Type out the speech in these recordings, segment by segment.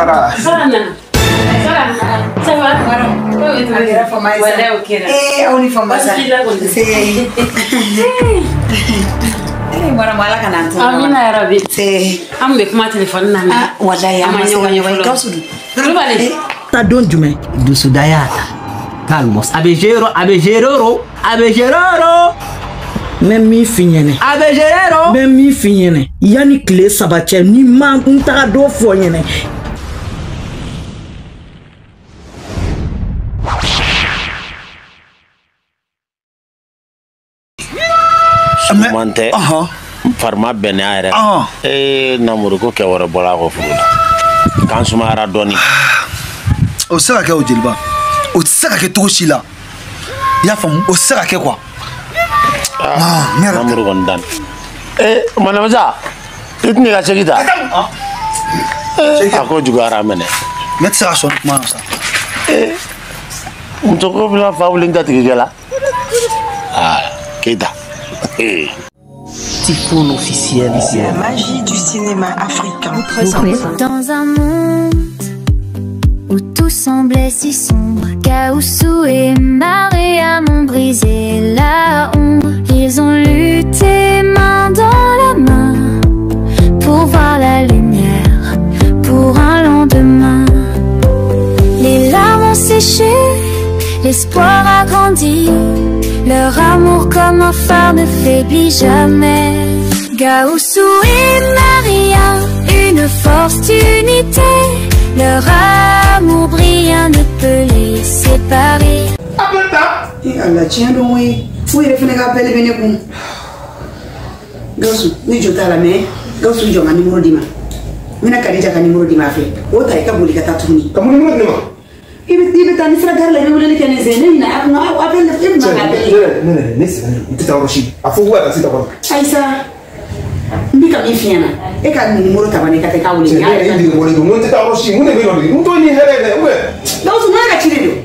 Sara. Sara nana. Sara, ça va? A kɛra fama ye sa. Walayi o kɛra. Ee aw ni fama sa. Baasi t'i la kɔni. Se. Ee Mariam Ala ka n'an to. Amina yarabi. Se. An bɛ kuma téléphone na mɛ. Ah walayi an ma se ka ɲɔgɔn ye. Gawusu dun? Kulubali. Ta don jumɛn? Dusuda y'a ta. Calmos. A bɛ gérer, a bɛ gérer, a bɛ gérer. N bɛ min f'i ɲɛnɛ. A bɛ gérer. N bɛ min f'i ɲɛnɛ. Yanni tile 3 cɛ ni ma n taga dɔ fɔ ɲɛnɛ. Suman tɛ. Farima bɛnna a yɛrɛ. Ee Namuru ko kɛ wɛrɛ bɔra a kɔ furu la. K'an sumayara dɔɔni. O tɛ se ka kɛ o jeliba. O tɛ se ka kɛ cogo si la. I y'a faamu o tɛ se ka kɛ quoi. Namuru kɔni dan. Ee Manamasa i tɛna i ka segi ta. A ko juguyara minɛ. Ne tɛ se ka sɔn nin kuma na sa. Ee muso ko bɛna fa wuli n jatigikɛ la. Aa Keyita. Typhoon officiel. La magie du cinéma africain. Dans un monde où tout semblait si sombre, Gaoussou et Mariam ont brisé la ombre. Ils ont lutté main dans la main pour voir la lumière, pour un lendemain. Les larmes ont séché, l'espoir a grandi. Leur amour comme un phare ne faiblit jamais. Gaoussou et Maria, une force d'unité. Leur amour brillant ne peut les séparer. Ee Ala tiɲɛ don koyi. Fo yɛrɛ fana ka appel bɛ ne kun. Gawusu ne jo t'a la mais Gawusu jɔ n ka numéro d'i ma. N bɛna Kadija ka numéro d'i ma a fɛ. O ta i ka boli ka taa tuguni. Ka mun numéro di ne ma? I bɛ taa ni sera gare la i bɛ weleli kɛ nin sen ne ɲinɛ a kun appel e bɛ na appel. Ne sɛgɛnnen don n tɛ taa yɔrɔ si. A fɔ ko ka taa sisan kɔnɔ. Ayisa n bɛ ka min f'i ɲɛna e ka nin numéro ta bani i ka taa i k'a wele. Cɛ ne yɛrɛ dege wale don n ko n tɛ taa yɔrɔ si mun de bɛ yen nɔ de n t'o ni hɛrɛ ye dɛ ou bien. Gawusu n ka ci de don.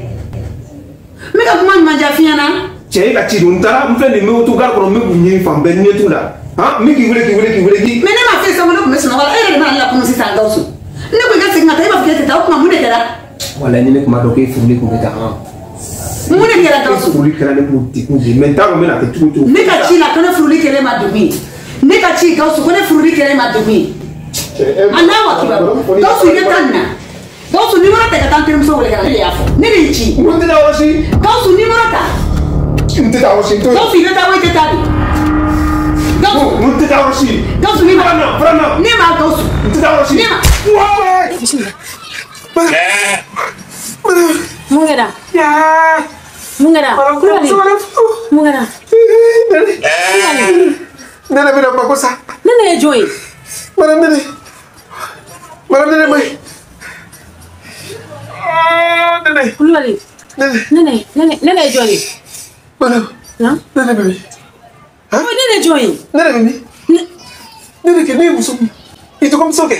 N bɛ ka kuma ɲuman diya f'i ɲɛna. Cɛ e ka ci don n taara n filɛ nin ye n bɛ to gare kɔnɔ n bɛ k'u ɲini fan bɛɛ ɲɛ t'u la han n bɛ k'i wele k'i wele k'i wele k'i. Mais ne m'a f'i ye sisan ko ne tun bɛ sunɔgɔ la e yɛrɛ de bɛna ne lakunu sisan Gawusu. Ne ko i ka segin ka taa e b'a fɔ k'e tɛ taa o tuma mun de kɛra? Walayi ni ne tun b'a dɔn k'e furulen tun bɛ taa han. Mun de kɛra Gawusu? E furuli kɛra ne kun degun de ye mais n t'a dɔn n bɛna kɛ cogo o cogo. Ne ka ci la ko ne furuli kɛlen ma degun ye. Ne ka ci Gawusu ko ne furuli kɛlen ma degun ye. Alahu akibaru Gawusu i bɛ taa nin na. Gawusu numéro ta ka taa n terimuso wele ka na ne de y'a fɔ. Ne de y'i ci. N ko n tɛ taa yɔrɔ si. Gawusu numéro ta. N tɛ taa yɔrɔ si n t'o ye. Gawusu i bɛ taa wa i tɛ taa de? Gawusu. N tɛ taa yɔrɔ si. Gawusu ne ma. Fura na. Ne ma Gawusu. N tɛ taa yɔrɔ si. Ne ma. Mun kɛra? Mun kɛra? Kulubali. Mun kɛra? Kulubali. Nene bɛna mako sa. Nene ye jɔn ye? Madame Nene. Madame Nene ma ɲi. Nene. Kulubali. Nene. Nene Nene Nene ye jɔn ye? Madame. Han? Nene bɛ min? Nene ye jɔn ye? Nene bɛ min? Nene kɛ ne ye muso min. I dɔgɔmuso kɛ.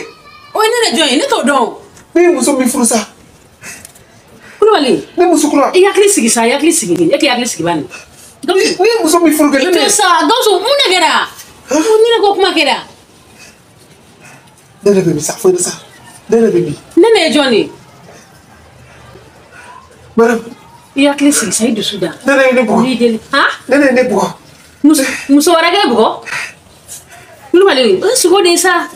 O ye Nene jɔn ye? Ne t'o dɔn. Ne ye muso min furu sa. Kulubali. Ne muso kura. I hakili sigi sa, i hakili sigi. E k'i hakili sigi bani. Ne ye muso min furu kɛ. I to sa, Gawusu mun de kɛra? Mun ne ko kuma kɛra? Nene bɛ min sa, fo ne sa. Nene bɛ min? Nene ye jɔn ye? Madame. I hakili sigi sa, i dusu da. Nene ye ne bugɔ. N'i deli. Han? Nene ye ne bugɔ. Muso wɛrɛ k'e bugɔ? Kulubali, o ye sogo de ye sa.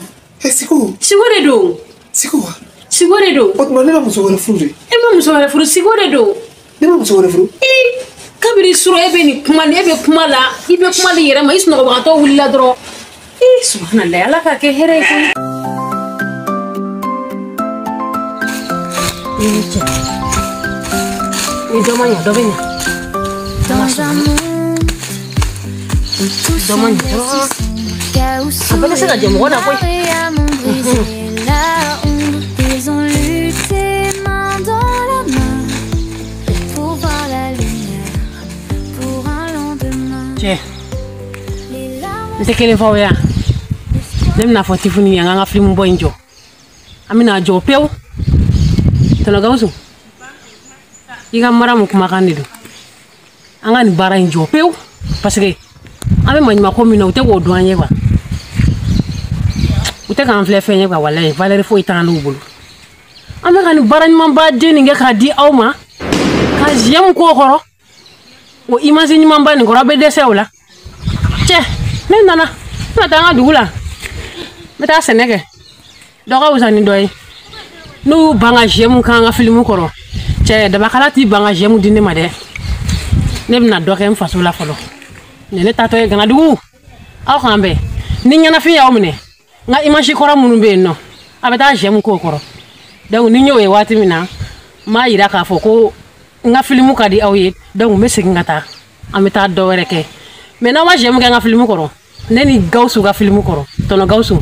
E siko. Sogo de don. Siko wa? Sigo de don. O tuma ne ma muso wɛrɛ furu de. E ma muso wɛrɛ furu, sigo de don. Ne ma muso wɛrɛ furu. Ee kabini sura e bɛ nin kuma nin e bɛ kuma la i bɛ kuma la i yɛrɛ ma i sunɔgɔbagatɔ wulila dɔrɔn. Ee subhanalayi Ala k'a kɛ hɛrɛ ye koyi. I cɛ. Ni dɔ ma ɲa dɔ bɛ ɲa. Dans un monde où tout Dɔ ma ɲa semblait dɔrɔn. si sombre, Gaoussou A bɛɛ bɛ se ka jɛ mɔgɔ la et koyi. Mariam ont brisé la ombre. Ils ont lutté main dans la main pour voir la lumière, pour un lendemain. Cɛ Les larmes n tɛ kelen fɔ aw ye yan. Ne bɛna fɔ Tifuni ye an k'an ka filimu bɔ in jɔ. An bɛna jɔ pewu. Tɔnɔ Gawusu i ka mara mun kumakan de don. An ka nin baara in jɔ pewu parce que an bɛ maɲumanko min na u tɛ k'o dɔn an ye quoi. U tɛ k'an filɛ fɛn ye quoi walayi valeur foyi t'an n'u bolo. An bɛ ka nin baara ɲumanba den nin kɛ k'a di aw ma ka j'aime k'o kɔrɔ o image ɲumanba nin kɔrɔ aw bɛ dɛsɛ o la cɛ ne nana n bɛna taa an ka dugu la n bɛ taa sɛnɛ kɛ dɔ ka wusa ni dɔ ye n'u y'u ban ka j'aime k'an ka filimu kɔrɔ cɛ dabakala t'i ban ka j'aime di ne ma dɛ ne bɛna dɔ kɛ n faso la fɔlɔ nin ne taatɔ ye Ganadugu aw k'an bɛn ni ɲɛnafin y'aw minɛ n ka image kɔrɔ minnu bɛ yen nɔ a bɛ taa j'aime k'o kɔrɔ donc ni n y'o ye waati min na n b'a yira k'a fɔ ko n ka filimu ka di aw ye donc n bɛ segin ka taa an bɛ taa dɔ wɛrɛ kɛ mais n'aw ma j'aime kɛ n ka filimu kɔrɔ ne ni Gawusu ka filimu kɔrɔ tɔnɔ Gawusu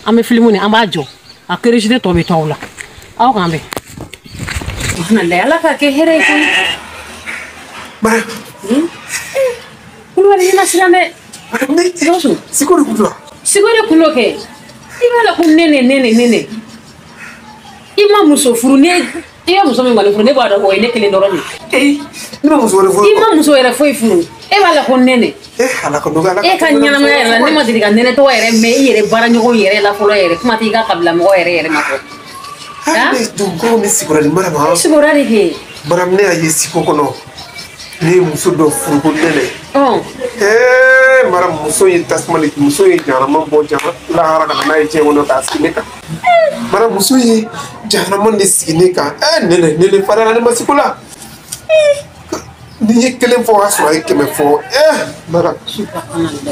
an bɛ filimu nin an b'a jɔ a curiosité tɔ bɛ to aw la aw k'an bɛn. Subhanallah ala k'a kɛ hɛrɛ ye koyi. Bara. Kulubali i ma siran dɛ. Gawusu. Siko de kun don. Siko de kun don kɛ. I b'a la ko nene nene nene. I ma muso furu ne i ka muso min kɔni furu ne b'a dɔn o ye ne kelen dɔrɔn de ye. Ne ma muso wɛrɛ furu. I ma muso yɛrɛ foyi furu e b'a la ko nene. Ala ka dɔgɔ ala ka. E ka ɲɛnamaya yɛrɛ la ne ma deli ka nɛnɛ tɔgɔ yɛrɛ mɛn i yɛrɛ baaraɲɔgɔn yɛrɛ la fɔlɔ yɛrɛ kuma tɛ i ka kabila mɔgɔ yɛrɛ yɛrɛ ma fɔ. Ne dun ko ne sigura de mara ma. I sigura de kɛ. Bara ne y'a ye siko kɔnɔ ne ye muso dɔ furu ko nɛnɛ. Mara muso ye tasuma de muso ye jahanama bɔ lahara ka na n'a ye diɲɛ kɔnɔ k'a sigi ne kan. Mara muso ye jahanama de sigi ne kan. Nɛnɛ nɛnɛ farinya ne ma siko la. Ni ye kelen fɔ o y'a sɔrɔ a ye 100 fɔ. Mara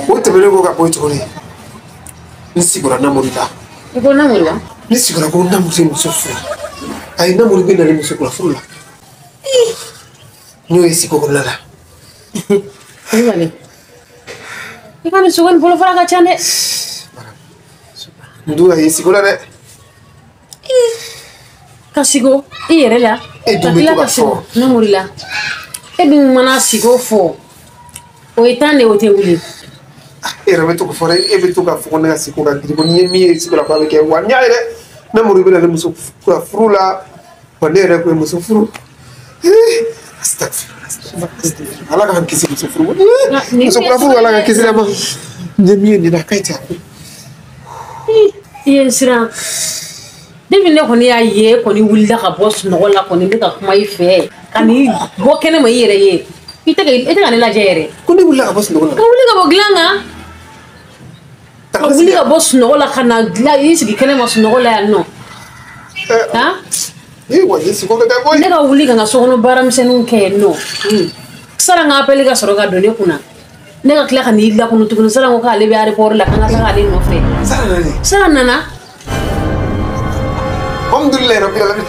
o tɛmɛnen kɔ ka bɔ yen tuguni n sigura Namori la. I ko Namori wa? Ne sigura ko Namori ye muso furu. Ayi Namori bɛ na ni muso kura furu la. N y'o ye siko kɔnɔna la. Kulubali i ka nin sogo nin bolofara ka ca dɛ. N dun y'a ye siko la dɛ. Ka sigo i yɛrɛ la. E dun bɛ to ka fɔ. Namori la. E dun mana sigo fɔ o ye tan de o tɛ wuli. E yɛrɛ bɛ to ka fɔ dɛ e bɛ to ka fɔ ko ne ka siko ka girin ko n'i ye min ye siko la k'a bɛ kɛ wa n y'a ye dɛ Namori bɛ na ni muso kura furu la wa ne yɛrɛ kun ye muso furu. Ala k'an kisi muso furu muso kura furu ala k'an kisi dɛ ma n ye min ye nin na k'a tɛ a ko. I ye n siran. Depuis ne kɔni y'a ye kɔni wulila ka bɔ sunɔgɔ la kɔni ne ka kuma i fɛ ka n'i bɔ kɛnɛ ma i yɛrɛ ye i tɛ ka ne lajɛ yɛrɛ. Ko ne wulila ka bɔ sunɔgɔ la. Ka wuli ka bɔ dilan kan. Ka wuli ka bɔ sunɔgɔ la ka na dilan i sigi kɛnɛ ma sunɔgɔ la yan nɔ. Han? Ne ka wuli ka n ka sokɔnɔ baaramisɛnninw kɛ yen nɔ. Sara n ka appel ka sɔrɔ ka don ne kunna. Ne ka tila ka n'i lakunu tuguni Sara ko k'ale bɛ aéroport la k'an ka taga ale nɔfɛ. Sara nana. Sara nana. Alhamdulilayi rabbil alamin.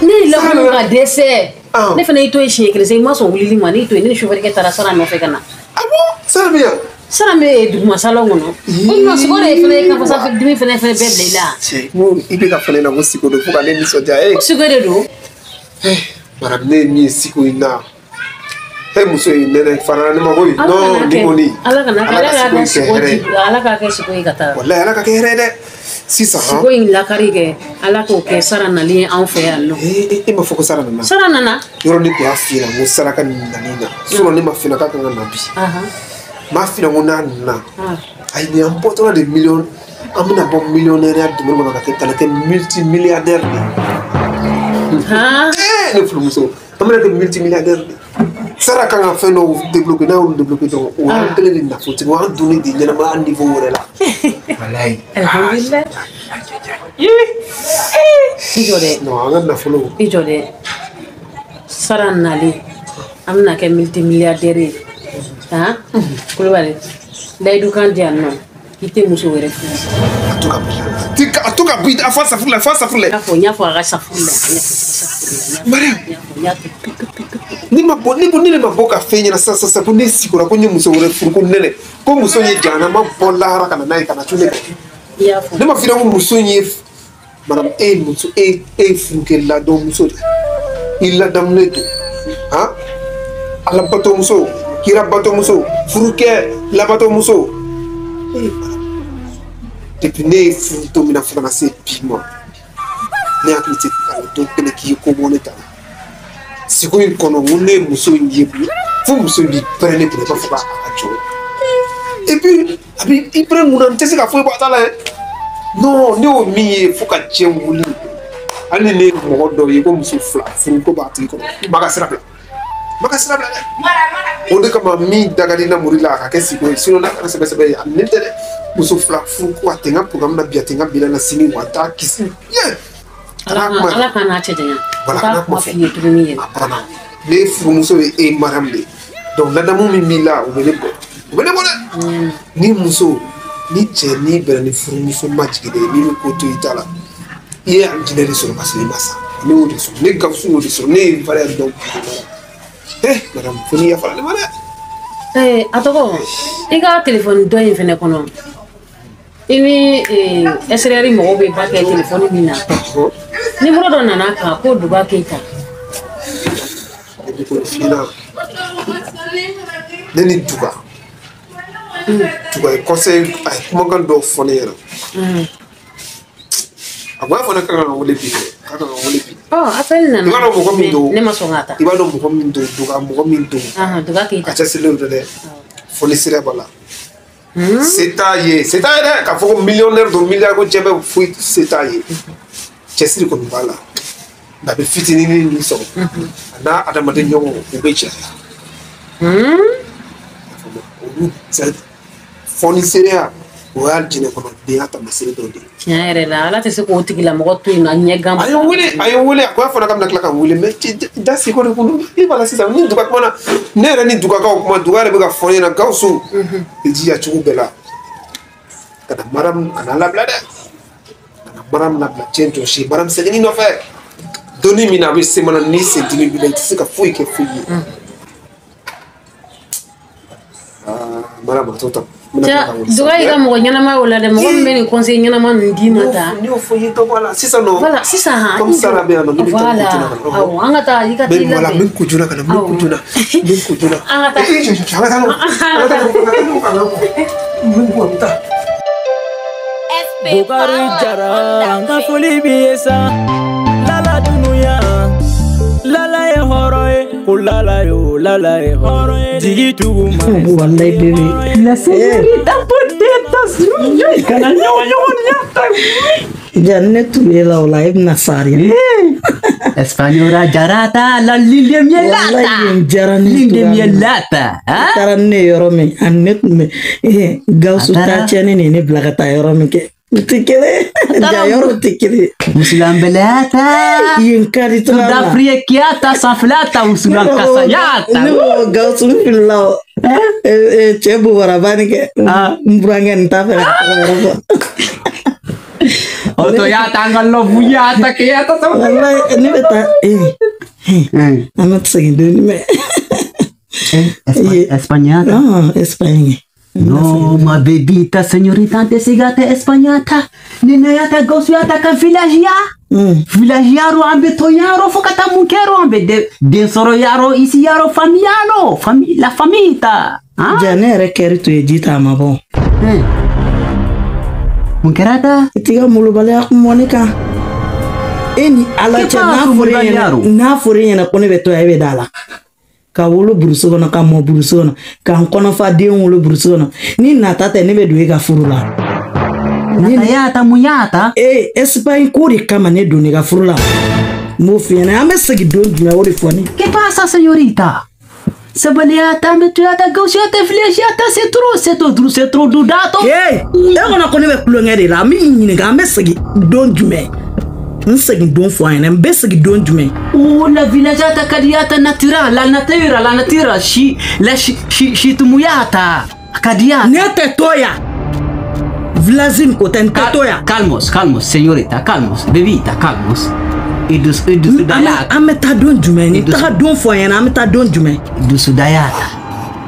Ne y'i lakunu ka dɛsɛ. Ne fana y'i to yen siɲɛ kelen sa i ma sɔn wulili ma ne y'i to yen ne ni chauffeur kɛ taara Sara nɔfɛ ka na. Ah bon? Sara bɛ yan? Sara bɛ duguma salon kɔnɔ. O tuma siko de fana ye kafa dimi fana bɛɛ bila i la. Cɛ n ko i bɛ ka fɔ ne ɲɛna ko siko don fo ka ne nisɔndiya. Ko siko de don. Mara ne ye min ye siko in na. Muso in nɛnɛ farala ne ma koyi. Non ni kɔni. Ala kana kɛ ala k'a kɛ siko ye ala k'a kɛ siko ye ka taa. Walayi ala ka kɛ hɛrɛ ye dɛ. Sisan siko in lakari kɛ ala k'o kɛ Sara nalen ye anw fɛ yan nɔ. E ma fɔ ko Sara nana. Sara nana. Yɔrɔ ne tun y'a f'i ɲɛna ko Sara ka nali na. Sinon ne ma f'i ɲɛna k'a kan ka na bi. N m'a f'i ɲɛna ko n'a nana. Ayi nin y'an bɔtɔla de miliyɔn an bɛna bɔ millionnaire domaine kɔnɔ ka kɛ ka na kɛ multimilliardaire de ye. Ne furumuso an bɛna kɛ multimilliardaire de ye. Sara kan ka fɛn dɔw débloquer n'a y'olu débloquer dɔrɔn o y'an kelen de nafolotigi o y'an donnen de ɲɛnamaya niveau wɛrɛ la. Walayi. Alhamdulilayi. I jɔ dɛ. Non an ka nafolo. I jɔ dɛ. Sara nalen an bɛna kɛ multimilliardaire ye. Han? Kulubali layidu kan di yan nɔ i tɛ muso wɛrɛ furu. A to ka bɔ a fɔ safurula fɔ safurula. N y'a fɔ a ka safurula. Mariam. Ne ma bɔ ne ma bɔ ka fɛn ɲɛna sisan ko ne sigura ko n ye muso wɛrɛ furu ko nɛnɛ ko muso in ye jahanama bɔ lahara ka na n'a ye ka na cun ne kan. Ne ma f'i ɲɛna ko muso in ye madame e ye muso e ye furukɛ ladɔnmuso de i ladamunen don han ala batomuso kira batomuso furukɛ labatomuso. Depuis ne ye furu don min na fo ka na se bi ma ne hakili tɛ a la don kelen k'i ye ko bɔ ne ta la. Siko in kɔnɔ n ko ne ye muso in ye fo muso in b'i pɛrɛn ne kunna i b'a fɔ k'a ka jɔ. Et puis a bɛ i pɛrɛn mun na n tɛ se ka foyi bɔ a ta la dɛ. Non ne y'o min ye fo ka diɲɛ wuli Hali ni ne mɔgɔ dɔw ye ko muso fila furu ko b'a tigi kɔnɔ, ma ka sira bila. Ma ka sira bila dɛ. O de kama min da ka di Namori la a ka kɛ siko ye, sinon n'a kɛra sɛbɛ sɛbɛ ye a ne tɛ dɛ. Muso fila furu ko a tɛ n ka programme na bi, a tɛ n ka bilan na sini, wa a t'a kisi. Ala ka n'a cɛ janya. Voilà, kana kuma f'i ye tuguni yɛrɛ. A banna. Ne furumuso ye e Mariam de ye. Donc ladamu min b'i la, o bɛ ne bɔ. O bɛ ne bɔ dɛ. Ni muso, ni cɛ n'i bɛnna ni furumuso majiginnen ye min bɛ ko to i ta la, i ye alijinɛ de sɔrɔ parce que i ma sa. Ne y'o de sɔrɔ. Ne Gawusu y'o de sɔrɔ. Ne ye valeur dɔn bi. Eh, madame, fo n'i yafara ne ma dɛ. A tɔgɔ, i ka telefɔni dɔ in fɛnɛ kɔnɔ, i ni SRR mɔgɔw bɛ ba kɛ telefɔni min na, nimoro dɔ nana kan ko Duba Keyita. Ne ni Duba. Duba ye conseil, a ye kumakan dɔw fɔ ne ɲɛna. A ko y'a fɔ ne kan ka wele bi dɛ, k'a kan ka wele bi. Appel nana. I b'a dɔn mɔgɔ min don. Ne ma sɔn ka taa. I b'a dɔn mɔgɔ min don, Duba mɔgɔ min don. Duba Keyita. A cɛsirilen don dɛ. Fɔli sira b'a la. Se t'a ye, se t'a ye dɛ, k'a fɔ ko millionnaire don, milliard ko jɛ bɛ foyi se t'a ye. Cɛsiri kɔni b'a la. Nka a bɛ fitinin min sɔrɔ, a n'a adamaden ɲɔgɔn u bɛ jɛ. Olu fɔnisereya o y'a jinɛ kɔnɔ denya taamasere dɔ de ye. Tiɲɛ yɛrɛ la, Ala tɛ se k'o tigilamɔgɔ to yen nɔ a ɲɛ gan. A ye n wele, a ye n wele, a ko a fɔra k'a bɛna tila ka n wele, mais da siko de kun i b'a la sisan ni Duba kuma na, ne yɛrɛ ni Dubakaw kuma, Duba yɛrɛ bɛ ka fɔ ne ɲɛna Gawusu, i jija cogo bɛɛ la ka na Mariam kana labila dɛ, ka na Mariam labila cɛ jɔsi, Mariam seginni nɔfɛ. Donni min na a bɛ se mana ni sen dimi b'i la, i tɛ se ka foyi kɛ foyi ye. Mariam a to tan. Duba y'i ka mɔgɔ ɲɛnama y'o la dɛ, mɔgɔ min bɛ nin conseil ɲɛnama ninnu d'i ma tan. N y'o fɔ i ye dɔ bɔ a la sisan nɔ. Voilà, sisan han. Comme Sara bɛ yan nɔ, ne bɛ taa ko joona ka na. Awɔ, an ka taa i ka t'i labɛn. Voilà, n bɛ ko joona ka na, n bɛ ko joona, n bɛ ko joona. An ka taa. An ka taa nɔ, an ka taa nɔ, an ka taa nɔ, n bɛ ko an bɛ taa. Bukari Jara, an ka foli b'i ye sa. Lala dunuya, lala ye hɔrɔn ye, ko lala yo, lala ye hɔrɔn ye. Jigi tugu ma. Wallahi bébé. La señorita poteta suyo kana ɲɔgɔn ɲɔgɔn ya ta. Ja ne tun b'e la o la e bɛna sari. Española jarata la linde mielata. Wallahi nin diyara ne linde mielata. A taara ni ne ye yɔrɔ min ani ne tun bɛ Gawusu ta tiɲɛni de ye ne bila ka taa yɔrɔ min kɛ. U tɛ kelen ja yɔrɔw tɛ kelen. Musulambelata. Yen ka di cogoya min na. Sudafrikiata sanfilata usulankasayata. Ne ko Gawusu n filila o. Cɛ buwaraba nin kɛ. N burankɛ nin t'a fɛ ka tɔgɔ yɛrɛ fɔ. Oto yata an ka love yata ke yata sama. Wallahi ne bɛ taa an bɛ segin dɔɔni mɛ. Españata. Espagne. No, ma bebita, señorita, antes sigate españata. Ninayata gosuyata kan villagia. Villagiaro ambe toyaro fokata munkero ambe densoro yaro isi yaro familiano, la famita. Ja ne yɛrɛ kɛri to ye ji t'a ma bɔ. Mun kɛra ta? I t'i ka molobaliya kun mɔ ne kan. E ni Ala cɛ n'a fɔra e ɲɛna ko ne bɛ to yan e bɛ da la. Ka wolo burusi kɔnɔ ka mɔ burusi kɔnɔ ka n kɔnɔfa den wolo burusi kɔnɔ ni nata tɛ ne bɛ don e ka furu la. Natayata mun y'a ta? Ee Espagne ko de kama ne don ne ka furu la. N b'o f'i ɲɛna an bɛ segin don jumɛn o de fɔ ne. ¿Qué pasa, señorita? Sabaliata, metuyata, gauchata, flexiata, c'est trop, c'est trop, c'est trop dudato. Ee e kɔnɔ ko ne bɛ kulonkɛ de la an bɛ ɲininka an bɛ segin don jumɛn? N segin don fɔ an ɲɛna n bɛ segin don jumɛn? Oh, la villageata kadiata natura, la natura, la natura, shi, la shi, shi, shitumuyata, kadiata. Ne tɛ to yan. Village in ko tɛ n tɛ to yan. Calmos, calmos, señorita, calmos, bebita, calmos. Idusudayata. An bɛ taa don jumɛn? Ni taga don fɔ an ɲɛna an bɛ taa don jumɛn? Idusudayata.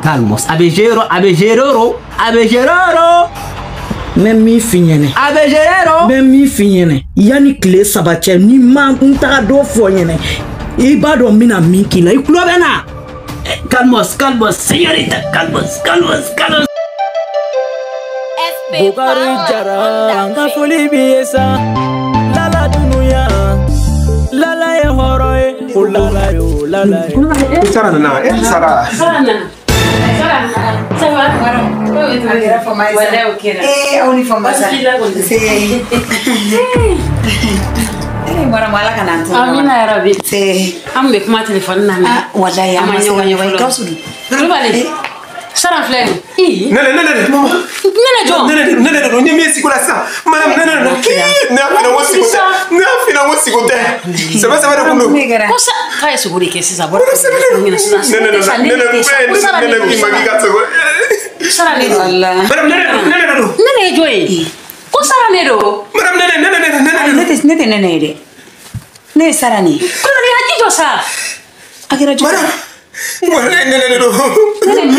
Calmos. Abejero, abejeroro, abejeroro. N bɛ min f'i ɲɛna. Abejerero. N bɛ min f'i ɲɛna yanni tile 3 cɛ ni ma n taga don fɔ n ɲɛna i b'a dɔn n bɛna min k'i la i tulo bɛ n na. Calmos, calmos, señorita, calmos, calmos, calmos. Bukari Jara, an ka foli b'i ye sa. Lala dunuya, lala ye hɔrɔn ye, ko lala yo, lala ye. Sara nana, Sara. Sara nana. Sara nana. Ça va? A kɛra fama ye sa. Walayi o kɛra. Aw ni fama sa. Baasi t'i la kɔni. Se. Maramu Ala kana an to. Amina ya Rabi. An bɛ kuma téléphone na mɛ. Walayi an ma ɲɔgɔn ye Gawusu dun. Kulubali. Sara filɛ nin ye. Nɛnɛ mama. Nɛnɛ jɔn. Nɛnɛ de don n ye min sigi la sisan. Madame nɛnɛ de don. Ne y'a f'i ɲɛna ko siko tɛ. Ne y'a f'i ɲɛna ko siko tɛ. Sɛbɛ sɛbɛ de kun don. Ko sa k'a ye sogo de kɛ sisan. Bɔra sisan. Nɛnɛ nɛnɛ k'i ma k'i ka sogo. Sara de don. Madame nɛnɛ de don. Nɛnɛ ye jɔn ye? Ko Sara ne don. Madame nɛnɛ nɛnɛ nɛnɛ. Ne tɛ nɛnɛ ye dɛ. Ne ye Sara ne ye. Kulubali hakili jɔ sa. A kɛra cogo di? Walayi nɛnɛ de don. Nɛnɛ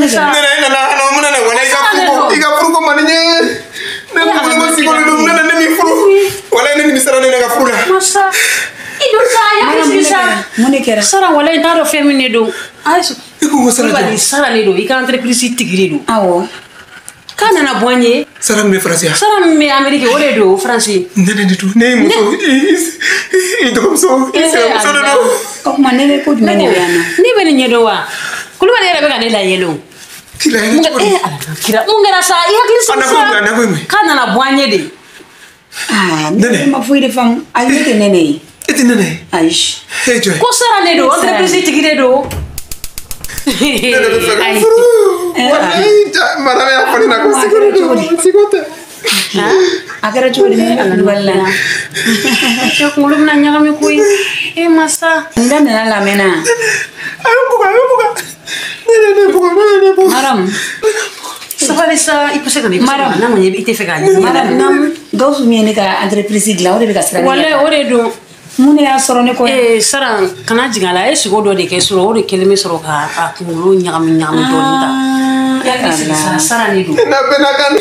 nana hana mun nana walayi i ka furuko man di n ye. Ne ko ko siko de don nɛnɛ ne m'i furu. Walayi ne nimisara ne ka furu la. Masa i don sa ya sigi sa. Mun de kɛra? Sara walayi n t'a dɔn fɛn min de don. Ayi i ko ko Sara jɔn? Sara de don i ka entreprise tigi de don. Awɔ. K'a nana bɔ n ye. Sara min bɛ Faransi yan. Sara min bɛ Amérique o de don Faransi. Nɛnɛ de don ne ye muso i dɔgɔmuso i sinamuso de don. O tuma nɛnɛ ko jumɛn de bɛ yan nɔ? Ne bɛ nin ɲɛdɔn wa? Kulubali yɛrɛ bɛ ka ne layɛlɛ o. K'i layɛlɛ cogo di? Ala kira mun kɛra sa i hakili sigi sa. A na ko ye mun ye? K'a nana bɔ an ye de. Aa ne ma foyi de faamu. Ayi ne tɛ nɛnɛ ye. E tɛ nɛnɛ ye? Ayi. E jɔ ye. Ko Sara de don entreprise tigi de don. Ne de bɛ fɛ ka furu. Walayi madame y'a fɔ ne na ko siko de don siko tɛ. A kɛra cogo di ne Kulubali la? Cɛ kunkolo bɛna ɲagami koyi. E masa. N da nana lamɛnna. A ye n bugɔ a ye n bugɔ. Ne bugɔ ne bugɔ. Maramu. Sabali sa i bɛ se ka na i bɛ se ka na n'a ma ɲɛ i tɛ fɛ k'a ɲɛ. Maramu Gawusu min ye ne ka entreprise dilan o de bɛ ka siran ne ɲɛ. Walayi o de don. Mun de y'a sɔrɔ ne kɔ? Sara kana jigin a la a ye sogo dɔ de kɛ sɔrɔ o de kɛlen bɛ sɔrɔ k'a kunkolo ɲagami ɲagami dɔɔnin ta. Sara ne don. N'a bɛnna kan.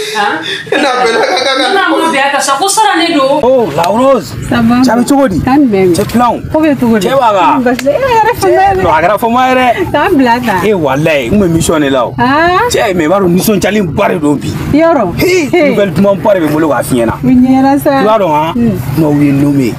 N'a bɛnna kan. N'a ma bɛn a kan sa ko Sara ne don. Oh la Rose. Ça va? Cɛ bɛ cogo di? K'an bɛn. Cɛ filanw. Ko bɛ cogo di? Cɛ b'a kan. Basi e yɛrɛ fama ye. Non a kɛra fama ye dɛ. K'an bila tan. E walayi n kun bɛ mission de la o. Cɛ mais i b'a dɔn nisɔndiyalen ba de don bi. Yɔrɔ. Nouvelle dumanba de bɛ n bolo k'a f'i ɲɛna. U ɲɛna sa. I b'a dɔn han? Non u ye nommé.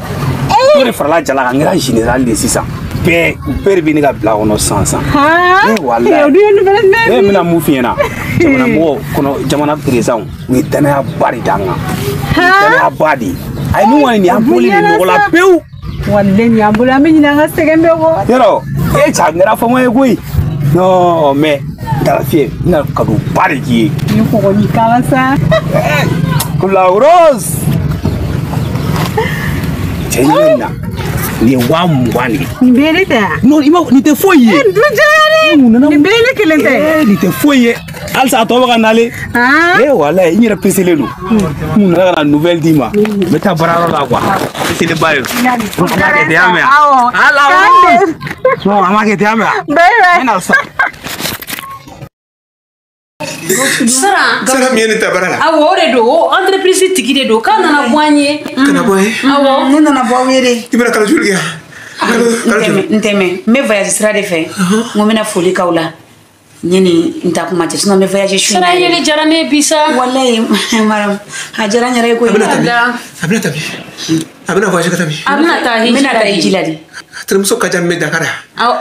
O de farala jala kan n kɛra général de sisan. Bɛɛ bɛɛ de bɛ ne ka bila kɔnɔ sisan sisan. Haan. Walayi. O dun ye nouvelle jumɛn ye? Ne bɛna mun f'i ɲɛna? Jamana mɔgɔw kɔnɔ jamana président u ye danaya ba de d'an kan. U ye danaya ba de. Ayi ninnu kɔni nin y'an bɔlen de nɔgɔ la pewu. Walayi nin y'an bolo an bɛ ɲinɛ an ka sɛgɛn bɛɛ kɔ. Yɔrɔ e cɛ a kɛra fama ye koyi. Non mais Dala fiyɛ n bɛna cadeau ba de k'i ye. Ni kɔgɔ ni kala sa. Ko la Rose. Cɛ ɲɛ na. Nin ye 20,000 de ye. Nin bɛɛ ne tɛ wa? Non i ma nin tɛ foyi ye. Nin dun diyara ne. Nin bɛɛ ne kelen tɛ. Nin tɛ foyi ye. Halisa a tɔ bɛ ka nalen. Walayi n yɛrɛ peselen don. N nana ka na nouvelle d'i ma. N bɛ taa baarayɔrɔ la quoi. Peselenba ye. An b'a kɛ ten y'a mɛn wa? Ala non an b'a kɛ ten y'a mɛn wa? Bye bye. N bɛ na sisan. Sara. Sara min ye ne ta baara la. Awɔ o de don o entreprise tigi de don k'a nana bɔ an ye. Kana bɔ an ye. Awɔ. Ne nana bɔ aw ye de. I bɛna kalo joli kɛ yan? N tɛ mɛn n bɛ voyage sira de fɛ. N ko n bɛna foli k'aw la. N ye nin n ta kuma cɛ sinon n bɛ voyage su in na. Sara yeli diyara ne ye bi sa. Walayi Maramu a diyara n yɛrɛ ye koyi. A bɛna taa min? A bɛna voyage ka taa min? A bɛna taa hiji la. N bɛna taa hiji la de. A terimuso ka jan min bɛ Dakar.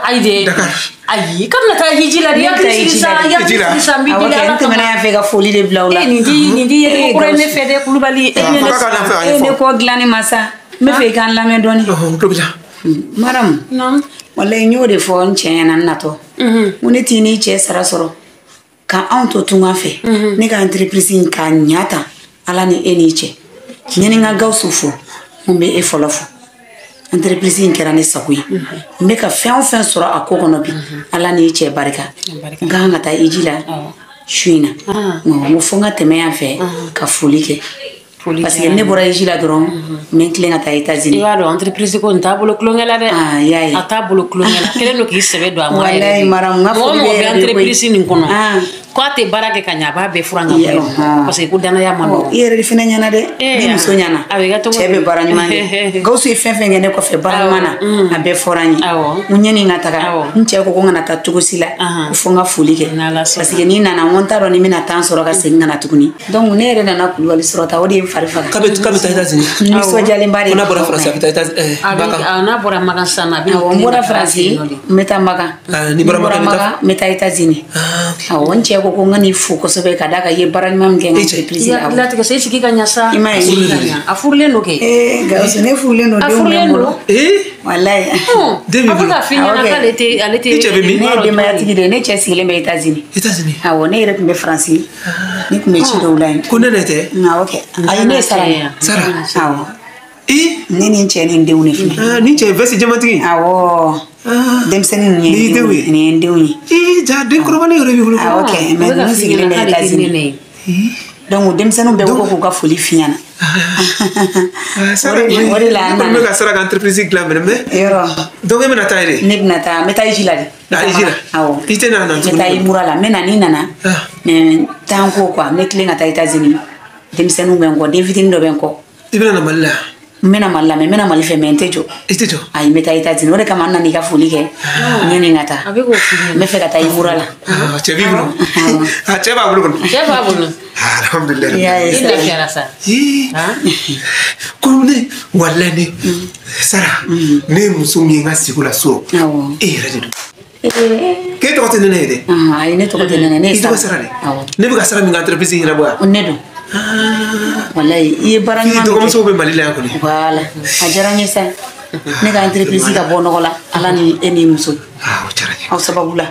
Ayi de. Dakar. Ayi k'a bɛna taa hiji la de. Ne bɛ taa hiji la de. Hakili sigi sa n b'i deli Awɔ kɛ n tɛmɛna yan fɛ ka foli de bila aw la. Nin ti ye ko kura ye ne fɛ dɛ Kulubali. E ye ne kɔ dilanni ma sa. N bɛ fɛ i ka n lamɛn dɔɔni. N tulo b'i la. Maramu. Walayi n y'o de fɔ n cɛ ɲɛna n natɔ. N ko ne t'i n'i cɛ sara sɔrɔ ka anw to tunga fɛ. Ne ka entreprise in k'a ɲa tan Ala ni e n'i cɛ. Ɲani n ka Gawusu fo n bɛ e fɔlɔ fo. Entreprise in kɛra ne sago ye. N bɛ ka fɛn o fɛn sɔrɔ a ko kɔnɔ bi Ala n'i cɛ barika. N ka kan ka taa hiji la su in na. N ko fo n ka tɛmɛ yan fɛ ka foli kɛ. Parce que ne bɔra hiji la dɔrɔn n bɛ n tilen ka taa États-Unis. I b'a dɔn entreprise ko nin t'a bolo tulonkɛ la dɛ. I y'a ye. A t'a bolo tulonkɛ la. Kelen don k'i sɛbɛ don a ma yɛrɛ. Walayi Maramu n ka foli bɛ mɔgɔ yɛrɛ bɛ de koyi. entreprise nin kɔnɔ. K'a tɛ baara kɛ ka ɲɛ a b'a bɛɛ furan ka bɔ yen. Parce que ko danaya ma nɔgɔn. I yɛrɛ de fana ɲɛna dɛ. Ni muso ɲɛna. A bɛ kɛ cogo di? Cɛ bɛ baara ɲuman kɛ. Gawusu ye fɛn fɛn kɛ ne kɔfɛ baara ɲuman na a bɛɛ fɔra n ye. N ɲɛ ni n ka taga. N cɛ ko ko n kana taa cogo si la. Ko fo n ka foli kɛ. Parce que n'i nana n ko n t'a dɔn ni n bɛna temps sɔrɔ ka segin ka na tuguni. Donc ne yɛrɛ nana Kulubali sɔrɔ ta o de ye n fari faga. K'a bɛ taa États-Unis. N nisɔndiyalenba de ye. Ko n'a bɔra Faransi a bɛ taa États-Unis. N'a bɔra Makan sisan a bɛ Awɔ n bɔra Faransi n bɛ taa Makan. N'i bɔra Makan n bɛ taa États-Unis. Awɔ n cɛ ko ko ko n ka n'i fo kosɛbɛ ka d'a kan i ye baara ɲuman min kɛ n ka entreprise la. I latigɛ sa i sigi ka ɲa sa. I m'a ye. A furulen don kɛ. Ee Gawusu ne furulen don denw bɛ n bolo. Walayi. Den b'i bolo. A bɛ ka f'i ɲɛna k'ale tɛ ale tɛ. I cɛ bɛ min? Ne ye denbayatigi de ye ne cɛ sigilen bɛ États-Unis. États-Unis. Awɔ ne yɛrɛ tun bɛ Faransi. Ne tun bɛ ci dɔw la yen. Ko ne de tɛ? Awɔ kɛ. Ayi ne ye Sara ye. Sara. Awɔ. Ne ni n cɛ ni n denw de filɛ. Ni cɛ ye veste jamatigi. Awɔ. Denmisɛnnin ninnu ye n denw ye. Nin ye n denw ye. Ee ja den kɔrɔbalen yɛrɛ b'i bolo. Awɔ kɛ mais ninnu sigilen bɛ États-Unis. Donc denmisɛnninw bɛɛ ko k'u ka foli f'i ɲɛna. O de la an nana. Ne kɔni bɛ ka Sara ka entreprise dilan minɛ mais. Yɔrɔ. Donc e bɛna taa yen de. Ne bɛna taa n bɛ taa Iji la de. Iji la. Awɔ. I tɛ na tuguni. N bɛ taa Imura la n bɛ na ni nana. Mais taa n ko quoi n bɛ tilen ka taa États-Unis. Denmisɛnninw bɛ n kɔ den fitinin dɔ bɛ n kɔ. I bɛna na Mali la. N bɛna Mali la mais n bɛna Mali fɛ mais n tɛ jɔ. I tɛ jɔ. Ayi n bɛ taa États-Unis o de kama n nana i ka foli kɛ. N ye nin ka taa. A bɛ k'o f'i ɲɛna. N bɛ fɛ ka taa Imura la. Cɛ b'i bolo. A cɛ b'a bolo kɔni. Cɛ b'a bolo. Alhamdulilayi. I y'a ye I lafiyara sa. Ko ne walayi ne Sara ne ye muso min ye n ka sigi la so. Awɔ. E yɛrɛ de don. K'e tɔgɔ tɛ Nɛnɛ ye dɛ. Ayi ne tɔgɔ tɛ Nɛnɛ ne ye Sara. I tɔgɔ Sara de. Awɔ. Ne bɛ ka Sara min ka entreprise ɲɛnabɔ yan. Ne don. Walayi i ye baara ɲuman min kɛ. I dɔgɔmusow bɛ Mali la yan kɔni. Voilà a diyara n ye sa. Ne ka entreprise ka bɔ nɔgɔ la Ala ni e ni muso. O diyara n ye. Aw sababu la.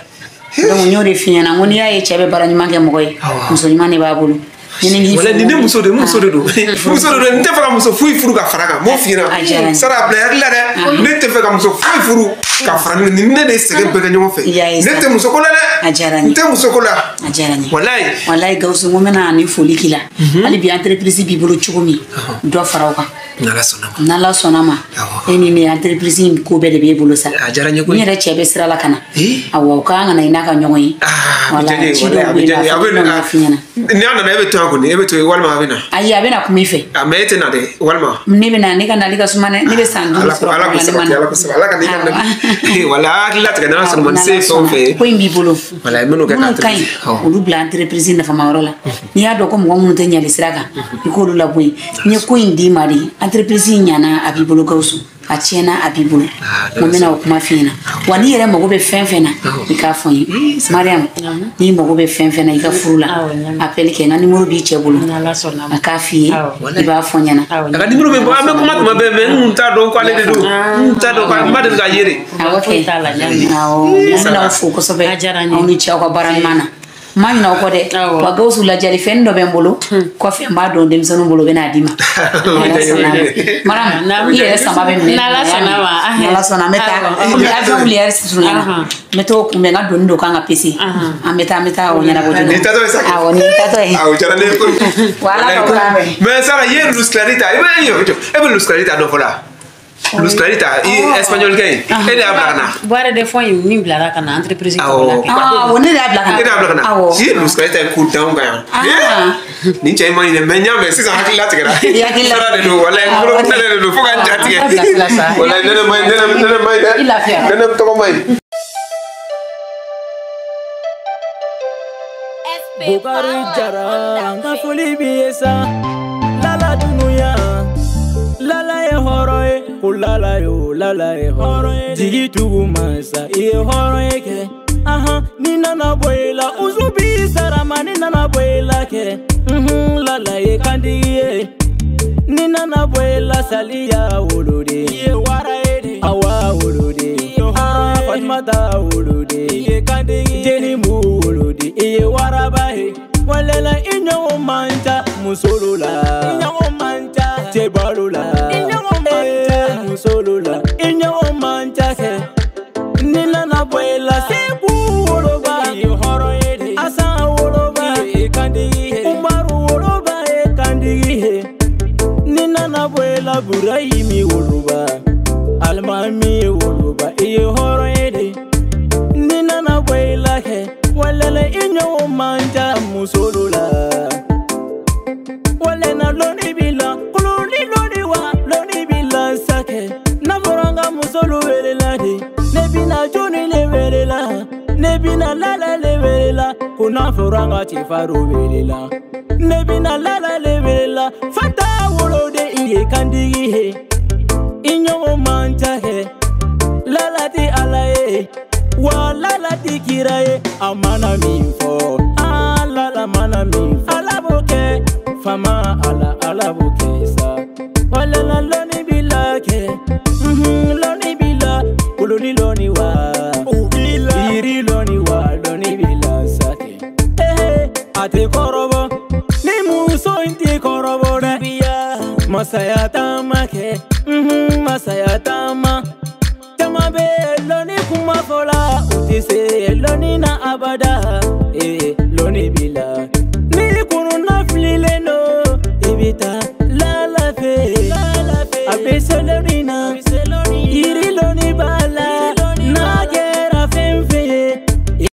Donc n y'o de f'i ɲɛna n ko n'i y'a ye cɛ bɛ baara ɲuman kɛ mɔgɔ ye muso ɲuman de b'a bolo. Walayi ni ne muso de muso de don. Muso de don n tɛ fɛ ka muso foyi furu ka fara kan n b'o f'i ɲɛna. Sara a bila hakili la dɛ. Ne tɛ fɛ ka muso foyi furu ka fara ni ne de ye sɛgɛn bɛɛ kɛ ɲɔgɔn fɛ. Ne tɛ muso ko la dɛ. A diyara n ye. N tɛ muso ko la. A diyara n ye. Walayi. Walayi Gawusu n ko n bɛna nin foli k'i la. Hali bi entreprise b'i bolo cogo min dɔ fara o kan. N'Ala sɔnna ma. N'Ala sɔnna ma. E ni ne entreprise in ko bɛɛ de b'e bolo sa. A diyara n ye koyi. N yɛrɛ cɛ bɛ sira la ka na. Awɔ o ka kan ka na i n'a ka ɲɔgɔn ye. Wala ci dɔw bɛ yen a bɛ na f'i ɲɛna. N'a nana e bɛ to yan kɔni e bɛ to yen walima a bɛ na. Ayi a bɛ na kuma i fɛ. A mais e tɛ na dɛ walima. Ne bɛ na ne ka nali ka suma dɛ ne bɛ san 5 sɔrɔ. Ala k'o sabati Ala k'o sabati Ala ka n'i ka nali. Wala hakili latigɛ n'Ala sɔnna ma ni se ye fɛn o fɛn ye. Ko in b'i bolo. Wala n bɛ n'o kɛ minnu ka ɲi olu bila entreprise nafamayɔrɔ la. N'i y'a dɔn ko mɔgɔ minnu tɛ ɲali sira kan i k'olu labɔ yen. N ye ko in d'i ma de entreprise in ɲana a b'i bolo Gawusu. A tiɲɛna a b'i bolo. N ko n bɛna o kuma f'i ɲɛna. Wa n'i yɛrɛ mago bɛ fɛn fɛn na i k'a fɔ n ye. Mariam n'i mago bɛ fɛn fɛn na i ka furu la appel kɛ n ka numéro b'i cɛ bolo. A k'a f'i ye i b'a fɔ n ɲɛna. A ka numéro bɛ bɔ an bɛ kuma tuma bɛɛ mais n kun t'a dɔn k'ale de don. N kun t'a dɔn k'ale n ma deli k'a ye de. Awɔ kɛ. Awɔ n bɛna aw fo kosɛbɛ. Aw ni ce aw ka baara ɲuman na. N ma ɲinɛ aw kɔ dɛ. Wa Gawusu lajali fɛn dɔ bɛ n bolo. Kɔfɛ n b'a dɔn denmisɛnninw bolo u bɛ n'a d'i ma. Mariam i yɛrɛ sama bɛ minɛ. N'Ala sɔnna ma. N'Ala sɔnna an bɛ taa. Komi avion wuli heure surunyana. N bɛ t'o kunbɛn n ka doni dɔ kan ka pese. An bɛ taa an bɛ taa o ɲɛnabɔ joona. Nin taatɔ ye sa. Awɔ nin taatɔ ye. Awɔ diyara ne ye koyi. Wa Ala ka wula bɛn. Mais Sara i ye Luz Clarita i bɛ jɔ e bɛ Luz Clarita dɔn fɔlɔ wa? Luz Clarita i espagnol kɛ in e de y'a bila ka na. Boire de fond in min bilara ka na entreprise tɔgɔ la. Awɔ ne de y'a bila ka na. E de y'a bila ka na. Awɔ. Si Luz Clarita ye ko d'anw kan yan. Nin cɛ in ma ɲi dɛ mais n y'a mɛn sisan hakili latigɛra. Sara de don walayi n bolo nɛnɛ de don fo ka n ja tigɛ. Walayi nɛnɛ ma ɲi nɛnɛ ma ɲi dɛ. Nɛnɛ tɔgɔ ma ɲi. Bukari Jara an ka foli b'i ye sa. Lala dunuya. Lala ye hɔrɔn ye ko lala yo lala ye hɔrɔn ye jigi tugu mansa i ye hɔrɔn ye kɛ ahan ni nana bɔ i la usu b'i sara ma ni nana bɔ i la kɛ lala ye kantigi ye ni nana bɔ i la saliya woloden i ye wara ye de awa woloden i ye hɔrɔn ye Fatumata woloden i ye kantigi ye Jelimu woloden i ye waraba ye walela i ɲɔgɔn man ca musolu la i ɲɔgɔn man ca cɛbalu la i ɲɔgɔn man ca musolu la i ɲɔgɔn man ca kɛ ni nana bɔ i la Seku woloba i ye hɔrɔn ye de Asan woloba i ye kantigi ye Umaru woloba ye kantigi ye ni nana bɔ i la Burahimi woloba Alimami woloba i ye hɔrɔn ye de ni nana bɔ i la kɛ walala i ɲɔgɔn man ca musolu la walena lɔnni b'i la kululi lɔnni wa lɔnni b'i la sakɛ n'a fɔra n ka musolu welela de ne bɛna jɔnni le welela ne bɛna lala le welela ko n'a fɔra n ka cɛfarinw welela ne bɛna lala le welela fata woloden i ye kantigi ye i ɲɔgɔn man ca kɛ lala tɛ Ala ye wa lala tɛ kira ye a mana min fɔ. mana min fɔ Ala b'o kɛ fama Ala Ala b'o kɛ sa wala la lɔnni b'i la kɛ lɔnni b'i la koloni lɔnni wa yiri lɔnni wa lɔnni b'i la sa kɛ a tɛ kɔrɔbɔ ni muso in tɛ kɔrɔbɔ dɛ masaya taama kɛ masaya taama caman bɛ lɔnni kuma fɔ la u tɛ se lɔnni na abada.